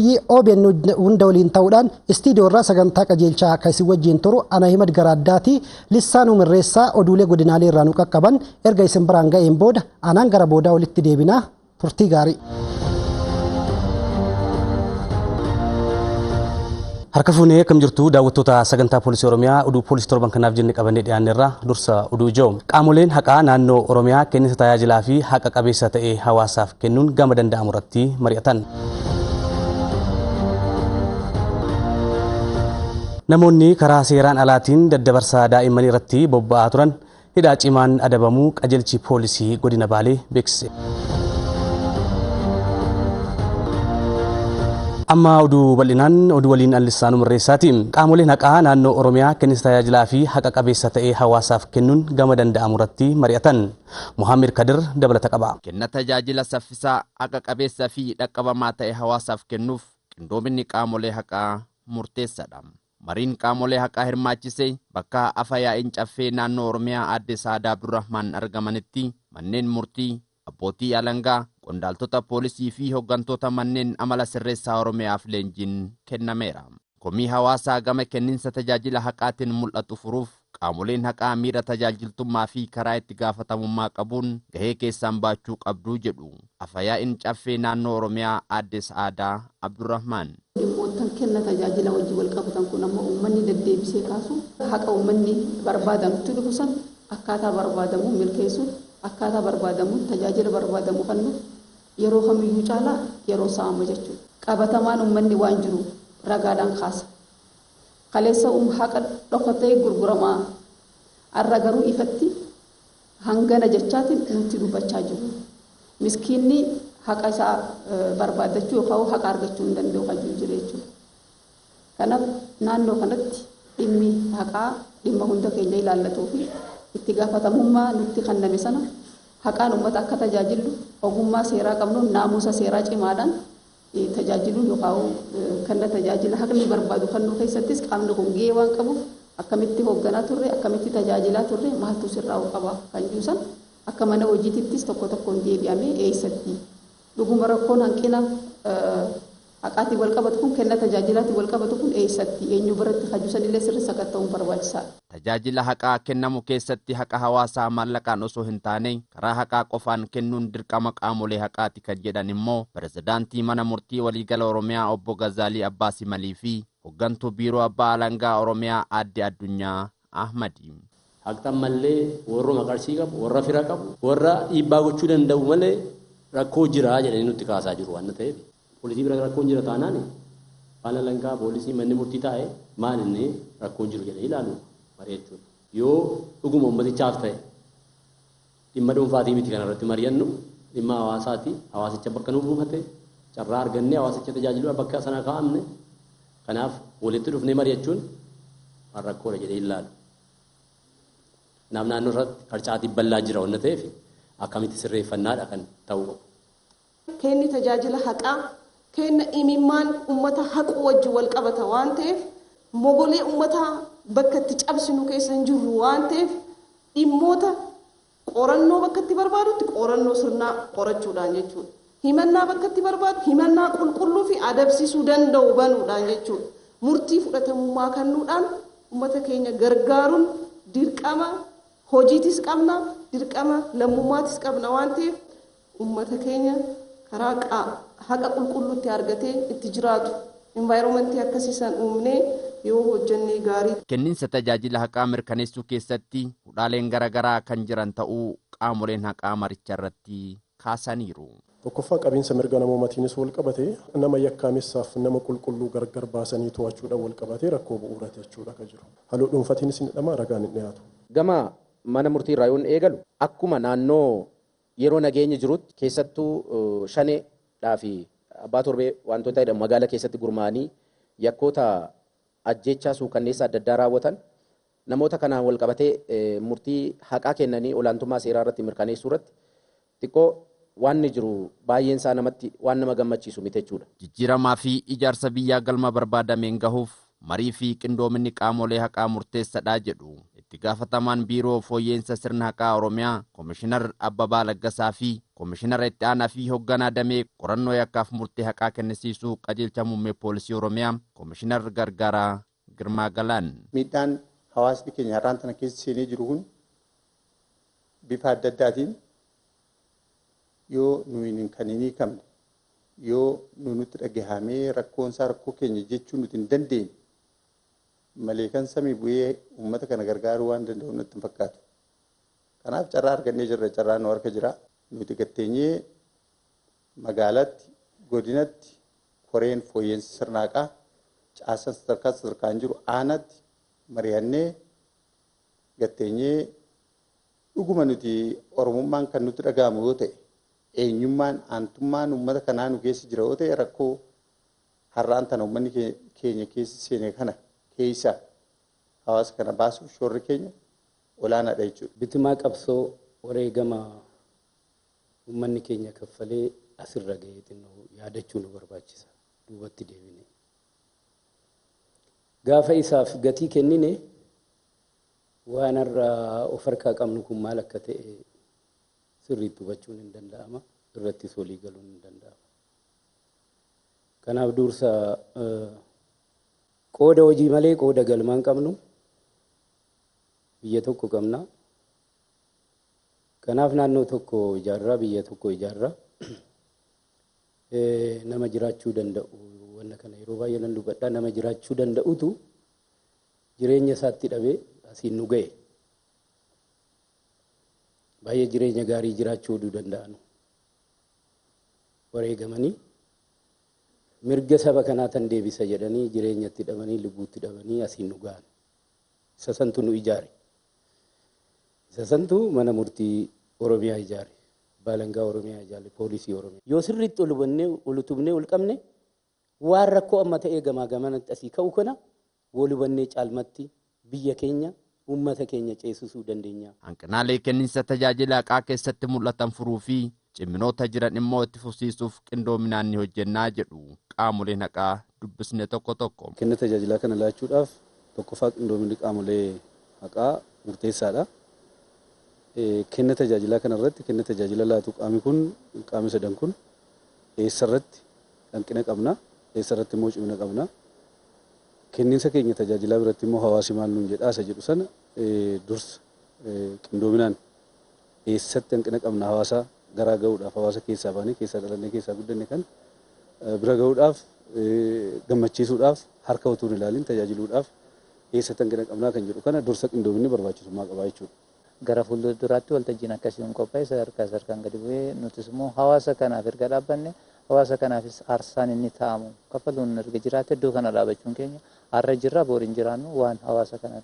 OBN hunda waliin ta'uudhaan istiidiyoo irraa sagantaa qajeelchaa akka isin wajjin turu ana Himad Garaaddaati. Lissaanuu Mirreessaa oduulee godinaalee irraa nu qaqqaban erga isin biraan ga'een booda anaan gara boodaa walitti deebinaa. Turtii gaarii. Harka fuunee akkam jirtu daawwattoota sagantaa poolisii Oromiyaa oduu poolisii torban kanaaf jenne qabannee dhiyaanneerra dursa oduu ijoo. Qaamoleen haqaa naannoo Oromiyaa kenniinsa tajaajilaa fi haqa qabeessa ta'e hawaasaaf kennuun gama danda'amu irratti mari'atan. Namoonni karaa seeraan alaatiin daddabarsa daa'immanii irratti bobba'aa turan hidhaa cimaan adabamuu qajeelchi poolisii godina Baalee beeksise. Amma oduu bal'inaan oduu waliin Allissaanuu Mirreessaati. Qaamoleen haqaa naannoo Oromiyaa kenniinsa tajaajilaa fi haqa qabeessa ta'e hawaasaaf kennuun gama danda'amu irratti mari'atan. Muhammad Kadir dabalata qaba. Kenna tajaajila saffisaa haqa qabeessa fi dhaqqabamaa ta'e hawaasaaf kennuuf qindoominni qaamolee haqaa murteessaadha. Mariin qaamolee haqaa hirmaachise bakka afa yaa'iin caffee naannoo Oromiyaa aadde Saadaa Abdurrahmaan argamanitti manneen murtii, abbootii alangaa, qondaaltota poolisii fi hooggantoota manneen amala sirreessaa Oromiyaaf leenjiin kennameera. Komii hawaasaa gama kenniinsa tajaajila haqaatiin mul'atu furuuf qaamoleen haqaa miira tajaajiltummaa fi karaa itti gaafatamummaa qabuun gahee keessaan baachuu qabduu jedhu. Afa yaa'iin caffee naannoo Oromiyaa aadde Saadaa Abdurrahmaan. Dhimmoottan kenna tajaajila wajjin wal qabatan kun ammoo uummanni deddeebisee kaasu haqa uummanni barbaadamutti dhufu san akkaataa barbaadamu milkeessuun akkaataa barbaadamuun tajaajila barbaadamu kennuuf yeroo kamiyyuu caalaa yeroo saama jechuudha. Qabatamaan uummanni waan jiru ragaadhaan kaasa. Kaleessa haqa dhokatee gurguramaa har'a garuu ifatti hangana jechaatiin nutti dubbachaa jiru. Miskiinni haqa isaa barbaadachuu yookaan haqa argachuu hin danda'u kan jiru jechuudha. Kanaaf naannoo kanatti dhimmi haqaa dhimma hunda keenya ilaallatuu fi itti gaafatamummaa nutti kenname sana haqaan uummata akka tajaajillu ogummaa seeraa qabnu naamusa seeraa cimaadhaan tajaajiluun yookaan kenna tajaajila haqni barbaadu kennuu keessattis qaamni kun gahee waan qabuuf akkamitti hoogganaa turre akkamitti tajaajilaa turre maaltu sirraa qaba kan jiru san akka mana hojiitittis tokko tokkoon deebi'amee eessatti dhuguma rakkoon hanqina haqaatiin wal qabatu kun kenna tajaajilaatiin wal qabatu kun eessatti eenyu biratti hajuusan illee sirri sakatta'uun barbaachisaadha. Tajaajila haqaa kennamu keessatti haqa hawaasaa maallaqaan osoo hin taane karaa haqaa qofaan kennuun dirqama qaamolee haqaati kan jedhan immoo pirezidaantii mana murtii waliigala Oromiyaa obbo Gazaalii Abbaa Simalii fi hooggantuu biiroo abbaa alangaa Oromiyaa aadde Addunyaa Ahmadi. Haqxan mallee warra qarshii qabu, warra fira qabu, warra dhiibbaa gochuu danda'u malee rakkoo jira jedhanii nutti kaasaa jiru waan ta'eef. Poolisii bira rakkoon jira taanaan abbaan alangaa poolisii manni murtii taa'e maal inni rakkoon jiru jedhanii ilaalu mari'achuudha. Yoo dhuguma uummatichaaf ta'e dhimma dhuunfaatii miti kanarratti mari'annu dhimma hawaasaati. Hawaasicha bakka nuuf buufate carraa argannee hawaasicha tajaajiluudhaaf bakka sana kaa'amne kanaaf walitti dhufnee mari'achuun waan rakkoodha jedhee ilaalu. Kanaaf naannoo irratti qarcaatii bal'aa jira waan ta'eef akkamitti sirreeffannaadha kan ta'uu qabu. Kenni tajaajila haqaa kenna imimmaan uummata haquu wajjin wal qabata waan ta'eef mogolee uummataa bakka itti cabsinu keessa hin jirru waan ta'eef dhimmoota qorannoo bakka itti barbaadutti qorannoo sirnaa qorachuudhaan jechuudha. Himannaa bakka itti barbaadu himannaa qulqulluu fi adabsiisuu danda'u banuudhaan jechuudha. Murtii fudhatamummaa kennuudhaan uummata keenya gargaaruun dirqama hojiitis qabna dirqama lammummaatis qabna waan ta'eef uummata keenya karaa haqa qulqulluutti argatee itti jiraatu envaayiroomentii akkasii san uumnee yoo hojjennee gaarii. Kenniinsa tajaajila haqaa mirkaneessuu keessatti hudhaaleen garaagaraa kan jiran ta'uu qaamoleen haqaa maricha irratti kaasaniiru. Tokkoffaa qabiinsa mirga namoomaatiinis wal qabate nama yakkaamessaaf nama qulqulluu gargar baasanii to'achuudhaan wal qabate rakkoo bu'uuraati jechuudha kan jiru. Halluu dhuunfatiinis ni dhama ragaan hin dhiyaatu. Gama mana murtii irraa yoon eegalu akkuma naannoo yeroo nageenya jirutti keessattuu shaneedhaa fi abbaa torbee wantoota jedhamu magaalaa keessatti gurmaa'anii yakkoota ajjeechaa suukanneessa adda addaa raawwatan namoota kanaan wal qabatee murtii haqaa kennanii olaantummaa seeraa irratti mirkaneessuu irratti xiqqoo waan jiru baay'een isaa namatti waan nama gammachiisu miti jechuudha. Jijjiiramaa fi ijaarsa biyyaa galma barbaadameen gahuuf marii fi qindoominni qaamolee haqaa murteessaadha jedhu. Itti gaafatamaan Biiroo Fooyya'insa Sirna Haqaa Oromiyaa Komishinar Abbabaa Laggasaa fi Komishinara Itti Aanaa fi Hoogganaa Damee Qorannoo Yakkaaf Murtee Haqaa Kennisiisuu Qajeelcha Muummee Poolisii Oromiyaa Komishinar Gargaaraa Girmaa Galaan. Miidhaan hawaasni keenya har'aan tana keessa seenee jiru kun bifa adda addaatiin yoo nuyi kan hin hiikamne, yoo nu nutti dhagahamee rakkoonsaa rakkoo keenya jechuu nuti hin dandeenye malee kan samii bu'ee uummata kana gargaaruu waan danda'u nutti hin fakkaatu. Kanaaf carraa argannee jirra, carraa nu harka jira. Nuti gatteenyee magaalaatti, godinatti koreen fooyya'insa sirna haqaa caasaan sadarkaa sadarkaan jiru aanaatti mari'annee gatteenyee dhuguma nuti Oromummaan kan nutti dhaga'amu yoo ta'e, eenyummaan aantummaan uummata kanaa nu keessa jira yoo ta'e, rakkoo har'aan tana uummanni keenya keessa seene kana keessa hawaasa kana baasuuf shoorri keenya olaanaadha jechuudha. Bitimaa qabsoo wareegama uummanni keenya kaffalee asirra ga'ee xinnoo yaadachuu nu barbaachisa. Duubatti deebine. Gaafa isaaf gatii kennine waan har'a of harkaa qabnu kun maal akka ta'e sirriitti hubachuun hin danda'ama, irrattis walii galuun hin danda'ama. Kanaaf dursa qooda hojii malee qooda galmaa hin qabnu, biyya tokko qabna. Kanaaf naannoo tokko ijaarraa, biyya tokko ijaarraa, nama jiraachuu danda'u wanna kana yeroo baay'ee nan dubbadha, nama jiraachuu danda'utu jireenya isaatti dhabee asiin nu ga'e. Baay'ee jireenya gaarii jiraachuu oduu danda'an wareegamanii mirga saba kanaa tan deebisa jedhanii jireenyatti dhabanii lubbuutti dhabanii asiin nu ga'an. Isa santu nu ijaare. Isa santu mana murtii Oromiyaa ijaare. Baalangaa Oromiyaa ijaare, poolisii Oromiyaa. Yoo sirriitti ol hubannee, ol utubnee, ol qabne waan rakkoo amma ta'ee gamaa gamanatti asii ka'u kana wal hubannee caalmatti biyya keenya uummata keenya ceesisuu dandeenya. Hanqinaalee kenniinsa tajaajila haqaa keessatti mul'atan furuu fi ciminoota jiran immoo itti fufsiisuuf qindoominaan ni hojjennaa jedhu qaamoleen haqaa dubbisne tokko tokko. Kenna tajaajilaa kana laachuudhaaf tokkoffaa qindoominni qaamolee haqaa murteessaadha. Kenna tajaajilaa kana irratti kenna tajaajila laatu qaamni kun qaamni sadan kun eessarratti hanqina qabna, eessarratti immoo cimina qabna. Kenniinsa keenya tajaajilaa biratti immoo hawaasi maal nuun jedhaa isa jedhu sana dursa qindoominaan eessatti hanqina qabna hawaasa garaa ga'uudhaaf, hawaasa keessaa baanee keessaa dhalannee keessaa guddanne kan bira ga'uudhaaf, gammachiisuudhaaf, harka utuu hin ilaalin tajaajiluudhaaf eessatti hanqina qabnaa kan jedhu kana dursa qindoominni barbaachisummaa qaba jechuudha. Gara fuulduraatti waltajjiin akkasii hin qophaa'e sadarkaa sadarkaan gadi bu'ee nutis immoo hawaasa kanaaf erga dhaabbanne hawaasa kanaafis aarsaan inni taa'amu kaffaluun erga jiraate iddoo kana dhaabachuun keenya har'a jirra boor hin jiraannu waan hawaasa kana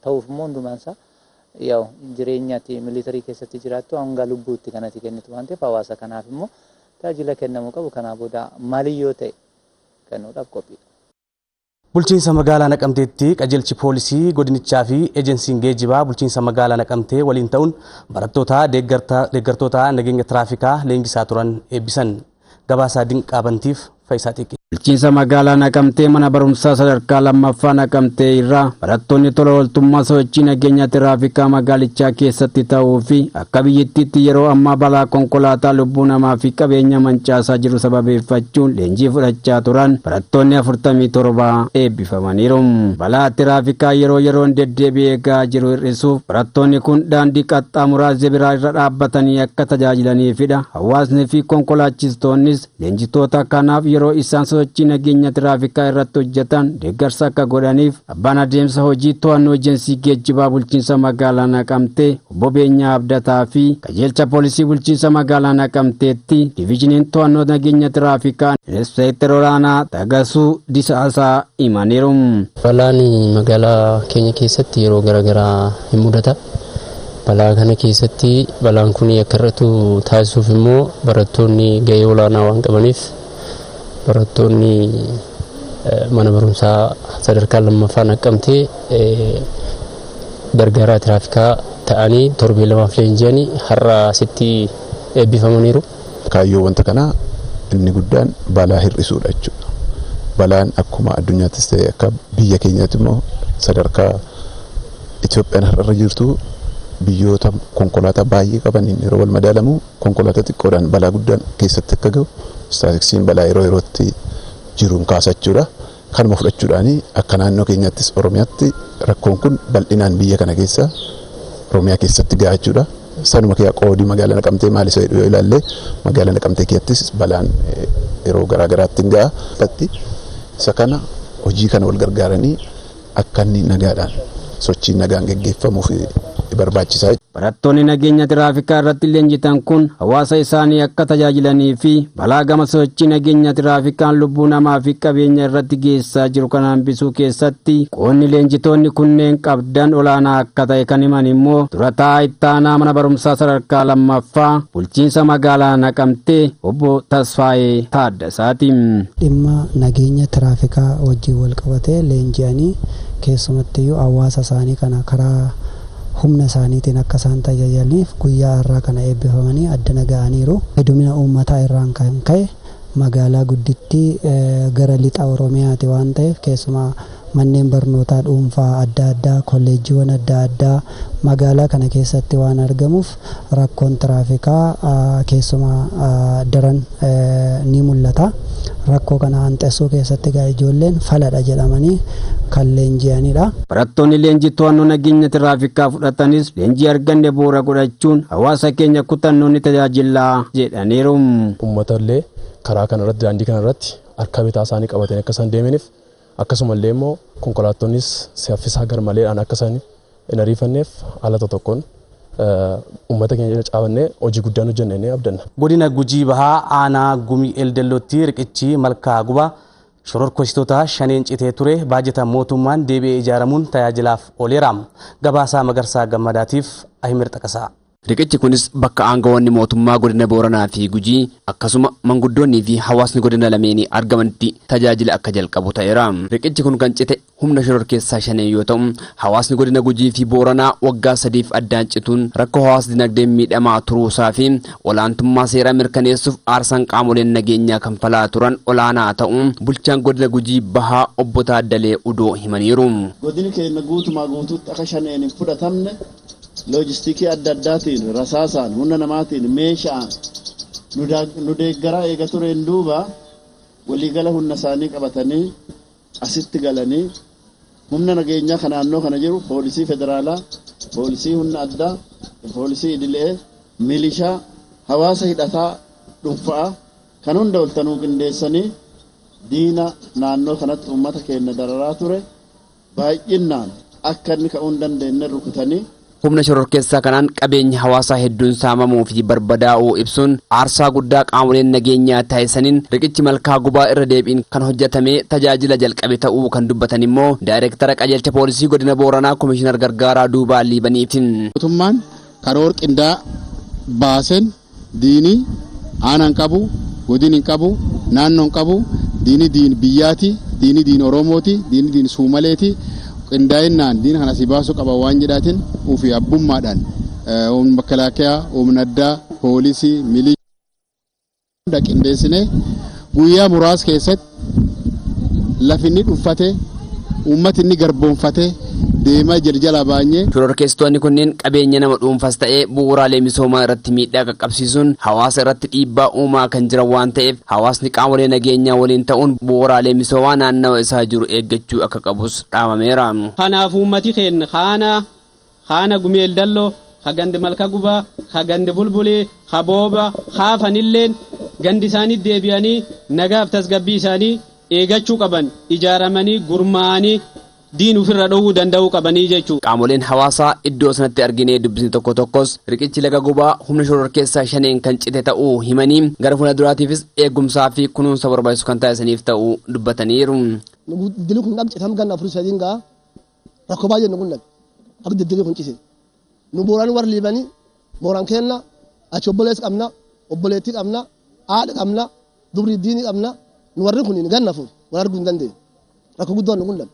ta'uuf immoo hundumaansaa yaa'u jireenyaatti militarii keessatti jiraattu hanga lubbuutti kanatti kennitu waan ta'eef hawaasa kanaaf immoo tajaajila kennamuu qabu kanaa booda maaliyyoo ta'e kennuudhaaf qophiidha. Bulchiinsa magaalaa Naqamteetti qajeelchi poolisii godinichaa fi ejensiin geejjibaa bulchiinsa magaalaa Naqamtee waliin ta'uun barattoota deeggartoota nageenya tiraafikaa leenjisaa turan eebbisan. Gabaasaa Dinqaa Bantiif Faayisaa Xiqqee. Bulchiinsa magaalaa Naqamtee mana barumsaa sadarkaa lammaffaa Naqamtee irraa barattoonni tola ooltummaa sochii nageenya tiraafikaa magaalichaa keessatti ta'uu fi akka biyyattiitti yeroo ammaa balaa konkolaataa lubbuu namaa fi qabeenya mancaasaa jiru sababeeffachuun leenjii fudhachaa turan barattoonni 47 eebbifamaniiru. Balaa tiraafikaa yeroo yeroon deddeebi'ee gahaa jiru hir'isuuf barattoonni kun daandii qaxxaamuraa zebiraa irra dhaabbatanii akka tajaajilaniifidha. Hawaasni fi konkolaachistoonnis leenjitoota kanaaf yeroo isaan sochii nageenya tiraafikaa irratti hojjetan deeggarsa akka godhaniif abbaan adeemsa hojii to'annoo ejensii geejjibaa bulchiinsa magaalaa Naqamtee obbo Beenyaa Abdataa fi qajeelcha poolisii bulchiinsa magaalaa Naqamteetti diviizhiniin to'annoo nageenya tiraafikaa inspektar olaanaa Tagasuu Disaasaa himaniiru. Balaan magaalaa keenya keessatti yeroo garaagaraa hin mudata. Balaa kana keessatti balaan kun akka irratti taasisuuf immoo barattoonni gahee olaanaa waan qabaniif barattoonni mana barumsaa sadarkaa lammaffaa Naqamtee gargaaraa tiraafikaa ta'anii torbee lamaaf leenji'anii har'a asitti eebbifamaniiru. Kaayyoo wanta kanaa inni guddaan balaa hir'isuudha jechuudha. Balaan akkuma addunyaattis ta'e akka biyya keenyaatti immoo sadarkaa Itoophiyaan har'arra jirtu biyyoota konkolaataa baay'ee qabaniin yeroo wal madaalamu konkolaataa xiqqoodhaan balaa guddaan keessatti akka gahu istaatiksiin balaa yeroo yerootti jiruun kaasachuudha. Kanuma fudhachuudhaan akka naannoo keenyaattis Oromiyaatti rakkoon kun bal'inaan biyya kana keessa Oromiyaa keessatti gahaa jechuudha. Sanuma kee qoodii magaalaa Naqamtee maal isa jedhu yoo ilaalle magaalaa Naqamtee keessattis balaan yeroo garaa garaatti hin gaha. Isa kana hojii kana wal gargaaranii akka inni nagaadhaan sochiin nagaan geggeeffamuuf barbaachisaa. Barattoonni nageenya tiraafikaa irratti leenjitan kun hawaasa isaanii akka tajaajilanii fi balaa gama sochii nageenya tiraafikaan lubbuu namaa fi qabeenya irratti geessaa jiru kana hambisuu keessatti qoonni leenjitoonni kunneen qabdan olaanaa akka ta'e kan himan immoo durataa ittaanaa mana barumsaa sadarkaa lammaffaa bulchiinsa magaalaa Naqamtee obbo Tasfaayee Taaddasaati. Dhimma nageenya tiraafikaa wajjin wal qabatee leenji'anii keessumattiyyuu hawaasa isaanii kana karaa humna isaaniitiin akka isaan tajaajilaniif guyyaa har'aa kana eebbifamanii addana ga'aniiru. Heddummina uummataa irraan kan ka'e magaalaa guddittii gara lixa Oromiyaati waan ta'eef keessumaa manneen barnootaa dhuunfaa adda addaa kolleejjiiwwan adda addaa magaalaa kana keessatti waan argamuuf rakkoon tiraafikaa keessumaa daran ni mul'ata. Rakkoo kana hanqisuu keessatti egaa ijoolleen faladha jedhamanii kan leenji'anidha. Barattoonni leenjii to'annoo nageenya tiraafikaa fudhatanis leenjii arganne bu'uura godhachuun hawaasa keenya kutannoon ni tajaajila jedhaniiru. Uummata illee karaa kanarratti daandii kanarratti harka bitaa isaanii qabatanii akka isaan deemaniif akkasumallee immoo konkolaattonnis saffisaa garmaleedhaan akka isaan hin ariifanneef haala tokkoon uummata keenya caabannee hojii guddaan hojjennee abdanna. Godina Gujii Bahaa aanaa Gumii Eldellootti riqichi Malkaa Gubaa shororkeessitoota shaneen citee ture baajata mootummaan deebi'ee ijaaramuun tajaajilaaf ooleera. Gabaasaa Magarsaa Gammadaatiif Ahimir Xaqasaa. Riqichi kunis bakka aangawoonni mootummaa godina Booranaa fi Gujii akkasuma manguddoonnii fi hawaasni godina lameenii argamanitti tajaajila akka jalqabu ta'eera. Riqichi kun kan cite humna shororkeessaa shaneen yoo ta'u, hawaasni godina Gujii fi Booranaa waggaa 3 addaan cituun rakkoo hawaas dinagdeen miidhamaa turuusaa fi olaantummaa seeraa mirkaneessuuf aarsaan qaamoleen nageenyaa kanfalaa turan olaanaa ta'uun bulchaan godina Gujii Bahaa obbo Taaddalee Udoo himaniiru. Godini keenya guutumaa guutuutti akka shaneen hin fudhatamne loojistiikii adda addaatiin rasaasaan humna namaatiin meeshaan nu deeggaraa eega tureen duuba waliigala humna isaanii qabatanii asitti galanii humna nageenyaa kan naannoo kana jiru poolisii federaalaa, poolisii humna addaa, poolisii idilee, milishaa, hawaasa hidhataa dhuunfaa kan hunda oltanuu qindeessanii diina naannoo kanatti uummata keenya dararaa ture baay'inaan akka inni ka'uu hin dandeenye rukutanii. Humna shororkeessaa kanaan qabeenya hawaasaa hedduun saamamuu fi barbadaa'uu ibsuun aarsaa guddaa qaamoleen nageenyaa taasisaniin riqichi Malkaa Gubaa irra deebiin kan hojjetamee tajaajila jalqabe ta'uu kan dubbatan immoo daayireektara qajeelcha poolisii godina Booranaa Komishinar Gargaaraa Duubaa Liibaniitiin. Mootummaan karoora qindaa baaseen diinii aanaan qabu, godin hin qabu, naannoon qabu, diinii diin biyyaati, diinii diin Oromooti, diinii diin Suumaleeti. Qindaa'inaan diina kana si baasuu qaba waan jedhaatiin ofii abbummaadhaan humna makalaakiyaa, humna addaa, poolisii, milishaa qindeessinee guyyaa muraasa keessatti lafi inni dhuunfatee uummati inni garboonfatee deemaa jaljalaa baanyee. Shororkeessitoonni kunneen qabeenya nama dhuunfas ta'ee bu'uuraalee misoomaa irratti miidhaa qaqqabsiisuun hawaasa irratti dhiibbaa uumaa kan jiran waan ta'eef hawaasni qaamolee nageenyaa waliin ta'uun bu'uuraalee misoomaa naannawa isaa jiru eeggachuu akka qabus dhaamameera. Kanaaf uummati keenya haana Gumii Eldalloo, ha gandi Malka Gubaa, ha gandi Bulbulee, ha Booba, haafanilleen gandi isaanii deebi'anii nagaaf tasgabbii isaanii eeggachuu qaban ijaaramanii gurmaa'anii diin ofirra dhowwuu danda'uu qabanii jechuudha. Qaamoleen hawaasaa iddoo sanatti arginee dubbisni tokko tokkos riqichi laga gubaa humna shororkeessaa shaneen kan cite ta'uu himanii gara fuula duraatiifis eegumsaa fi kunuunsa barbaachisu kan taasisaniif ta'uu dubbataniiru. Dildilli kun dhabcitam ganna 4-3 gaa rakkoo baay'ee nu qunname akka dildilli kun cise. Nu booraan warri liibanii booraan kenna achi obboleessi qabna obboleettii qabna haadha qabna dubrii diinii qabna nu warri kun ganna 4 wal arguu hin dandeenye rakkoo guddoo nu qunname.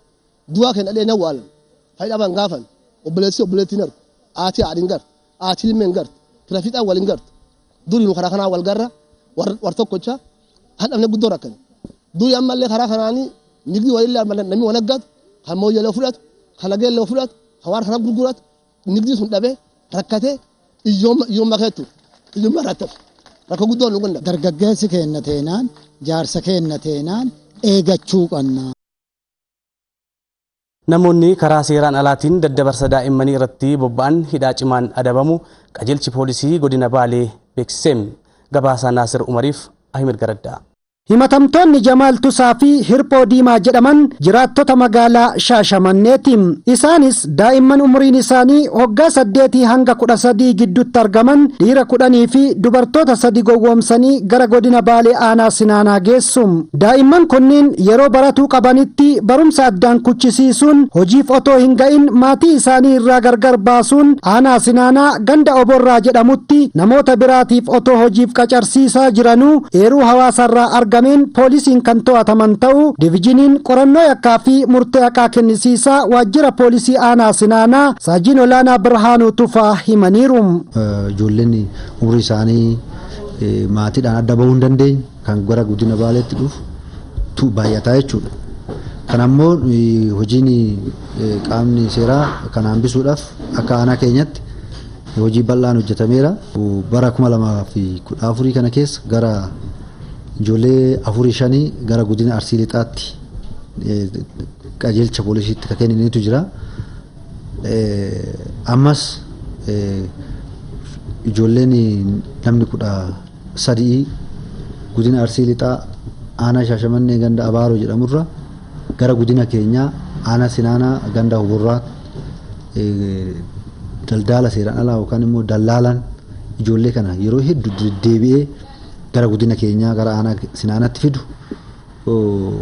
Du'a keenya dheena waalan faayidaa ban gaafan obboleessi obboleettiin argu haati haadhin gartu haati ilmeen gartu tirafiidhaan waliin gartu durii nu karaa kanaa wal garra war tokkocha kan dhabne guddoo rakkane durii ammallee karaa kanaanii nigdi walillee ammallee namni wan aggatu kan mooyyelee fudhatu kan lageellee fudhatu Hawaasa kana gurguratu nigdi sun dhabee rakkatee iyyooma keetu iyyooma rakkatu rakkoo guddoo nu qunna. Dargaggeessi keenna teenaan jaarsa keenna teenaan eegachuu qabna. Namoonni karaa seeraan alaatiin daddabarsa daa'immanii irratti bobba'an hidhaa cimaan adabamu qajeelchi poolisii godina Baalee beeksise. Gabaasaa Naasir Umariif Ahmed Garaddaa. Himatamtoonni Jamaal Tusaa fi Hirphoo Diimaa jedhaman jiraattota magaalaa Shaashamanneeti. Isaanis daa'imman umriin isaanii waggaa 8 hanga 13 gidduutti argaman dhiira 10 fi dubartoota 3 gowwoomsanii gara godina Baalee aanaa Sinaanaa geessu. Daa'imman kunniin yeroo baratuu qabanitti barumsa addaan kuchisiisuun hojiif otoo hin ga'in maatii isaanii irraa gargar baasuun aanaa Sinaanaa ganda Oborraa jedhamutti namoota biraatiif otoo hojiif qacarsiisaa jiranuu eeruu hawaasarraa argameen poolisiin kan to'ataman ta'uu diviijiniin qorannoo yakkaa fi murtee haqaa kennisiisaa waajjira poolisii aanaa Sinaanaa Saajiin Olaanaa Birhaanuu Tufaa himaniiru. Ijoolleen umrii isaanii maatiidhaan adda bahuu hin dandeenye kan gara guddina Baaleetti dhufu baay'ataa jechuudha. Kan ammoo hojiin qaamni seeraa kan hambisuudhaaf akka aanaa keenyatti hojii bal'aan hojjetameera. Bara 2014 kana keessa gara ijoollee 4-5 gara guddina Arsii Lixaatti qajeelcha poolisiitti kan kennaniitu jira. Ammas ijoolleen namni 13 guddina Arsii Lixaa aanaa Shaashamannee ganda Abaaroo jedhamurra gara guddina keenyaa aanaa Sinaanaa ganda Oborraa daldala seeraan alaa yookaan immoo dallaalaan ijoollee kana yeroo hedduu deddeebi'ee gara guddina keenyaa gara aanaa Sinaanaatti fidu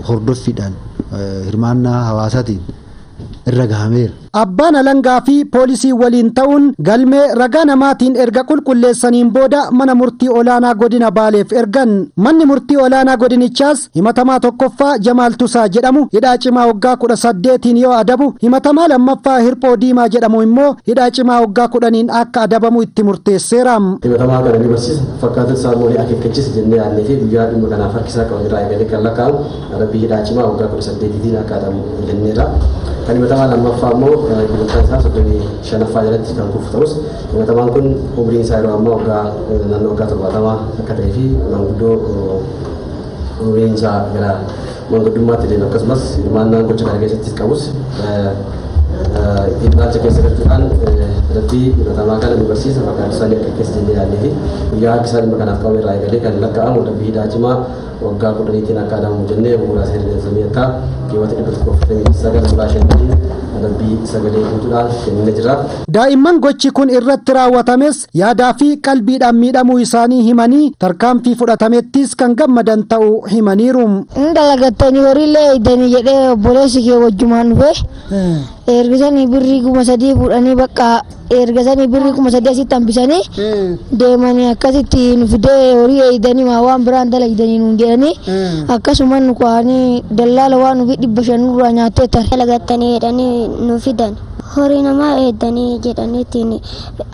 hordoffiidhaan hirmaannaa hawaasaatiin irra gahameera. Abbaan alangaa fi poolisii waliin ta'uun galmee ragaa namaatiin erga qulqulleessaniin booda mana murtii olaanaa godina Baaleef ergan. Manni murtii olaanaa godinichaas himatamaa tokkoffaa Jamaal Tusaa jedhamu hidhaa cimaa waggaa 18 yoo adabu, himatamaa lammaffaa Hirphoo Diimaa jedhamu immoo hidhaa cimaa waggaa 10 akka adabamu itti murteesseera. Himatamaa kana ni barsiisa fakkaatan saamulee akeekkachiisa jennee yaadnee fi guyyaa dhimma kanaaf harkisaa qaban irraa eegalee kan lakkaa'amu adabbii hidhaa cimaa waggaa 18 akka adabamu jenneerra. Kan himatamaa lammaffaa immoo gulantaa isaa 35ffaa jalatti kan kufu ta'us himatamaan kun umriin isaa yeroo ammaa waggaa naannoo waggaa 70 akka ta'ee fi manguddoo umriin isaa gara manguddummaatti deemu akkasumas hirmaannaan gocha kana keessatti qabus ilaalcha keessa galchuudhaan adabbii himatamaa kana nu barsiisa fakkaatu isaanii akka keessa jennee yaadnee fi guyyaa harki isaa dhimma kanaaf qabu irraa eegalee kan lakkaa'amu adabbii hidhaa cimaa waggaa 10 akka adabamu jennee bu'uura seera akka keewwata 149 adabbii sagalee guutuudhaan kennee jira. Daa'imman gochi kun irratti raawwatames yaadaa fi qalbiidhaan miidhamuu isaanii himanii tarkaanfii fudhatamettis kan gammadan ta'uu himaniiru. Dalagattanii horiilee eegdanii jedhee obboleessi kee wajjumaan dhufe ergasanii birrii 3,000 fuudhanii bakka ergasanii birrii 3,000 asitti hambisanii deemanii akkasitti nu fidee horii eegdanii waan biraan dalagdanii nuun jedhanii akkasuma nu kaa'anii dallaala waan nufi 500 nurraa nyaattee tare. Dalagattanii jedhanii nu fidan. Horii namaa eegdanii jedhaniitiin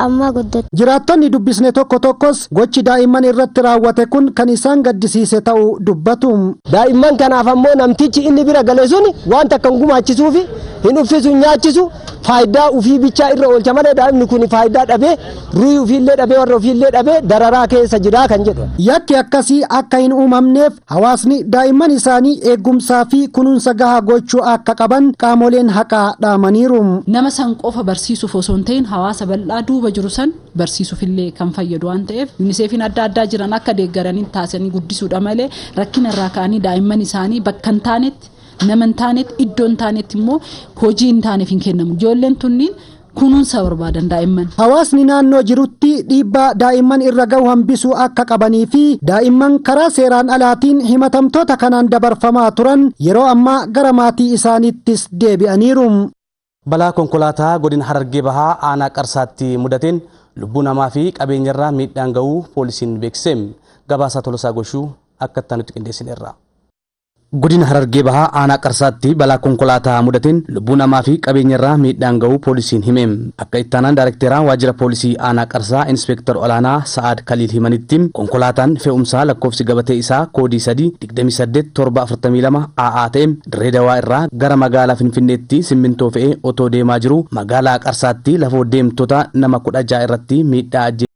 amma guddate. Jiraattonni dubbisne tokko tokkos gochi daa'imman irratti raawwate kun kan isaan gaddisiise ta'uu dubbatu. Daa'imman kanaaf ammoo namtichi inni bira gale sun wanta kan gumaachisuufi hin uffisu hin nyaachisu faayidaa ofii bichaa irra oolcha malee daa'imni kun faayidaa dhabee ruuyi ofiillee dhabee warra ofiillee dhabee dararaa keessa jira kan jedhu. Yakki akkasii akka hin uumamneef hawaasni daa'imman isaanii eegumsaa fi kunuunsa gahaa gochuu akka qaban qaamoleen haqaa dhaamaniiru. Nama san qofa barsiisuuf osoo hin ta'in hawaasa bal'aa duuba jiru san barsiisuuf illee kan fayyadu waan ta'eef yuuniseefiin adda addaa jiran akka deeggaraniin taasisanii guddisuudha malee rakkina irraa ka'anii daa'imman isaanii bakka hin taanetti nama hin taanetti iddoo hin taanetti immoo hojii hin taaneef hin kennamu. Ijoolleen tunniin kunuunsa barbaadan daa'imman. Hawaasni naannoo jirutti dhiibbaa daa'imman irra gahu hambisuu akka qabanii fi daa'imman karaa seeraan alaatiin himatamtoota kanaan dabarfamaa turan yeroo ammaa gara maatii isaaniittis deebi'aniiru. Balaa konkolaataa godina Harargee Bahaa aanaa Qarsaatti mudateen lubbuu namaa fi qabeenyarraa miidhaan ga'uu poolisiin beeksise. Gabaasaa Tolosaa Goshuu akka itti aanutti qindeessineerra. Godina Harargee Bahaa aanaa Qarsaatti balaa konkolaataa mudateen lubbuu namaa fi qabeenya irraa miidhaan ga'uu poolisiin hime. Akka ittaanaan daarekteeraa waajjira poolisii aanaa Qarsaa Inspektar Olaanaa Sa'aad Kaliil himanitti, konkolaataan fe'umsaa lakkoofsi gabatee isaa koodii 3 28 742 AA ta'e Dirree Dawaa irraa gara magaalaa Finfinneetti simmintoo fe'ee otoo deemaa jiru magaalaa Qarsaatti lafoo deemtota nama 16 irratti miidhaa ajjeesuu